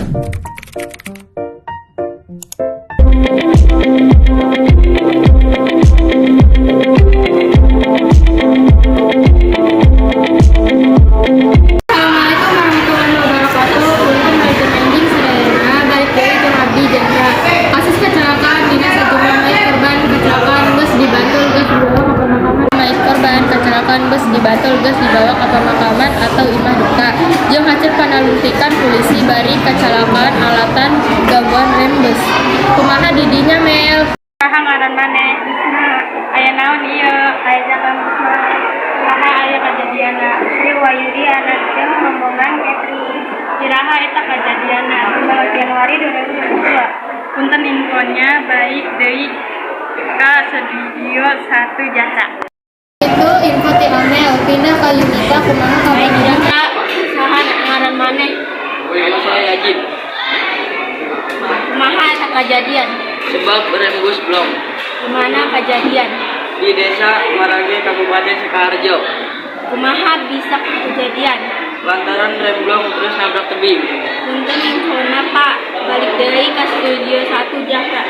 Assalamualaikum warahmatullahi wabarakatuh. Punten, wilujeng enjing sadayana, balik deui jeung abdi Jandra. Kasus kecelakaan dina sajumlah mayat korban kecelakaan bus di Bantul geus dibawa ke pemakaman. Mayat korban kecelakaan bus di Bantul geus dibawa ke pemakaman atau imah duka. Jeung hasil panalungtikan polisi bari kecelakaan alatan gangguan rem bus. Kumaha di dinya, Mel? Saha ngaran maneh? Aya naon ieu? Aya jaka busna. Saha aya kajadianna? Sri Wahyudi anak jeung rombongan catering. Iraha eta kajadianna? 15 Januari 2022. Punten infona, balik deui ka studio 1 Jasa. Itu info ti Amel, pindah ka Yunita, kumaha kabarna? Jaka, saha ngaran maneh? Nama saya Yajib. Kumaha eta kajadian? Sebab rem bus blong. Kumaha kajadian? Di Desa Marage, Kabupaten Sukoharjo. Kumaha bisa kejadian? Lantaran rem blong terus nabrak tebing. Punten infona, Pak, balik deui ka studio 1 Jasa.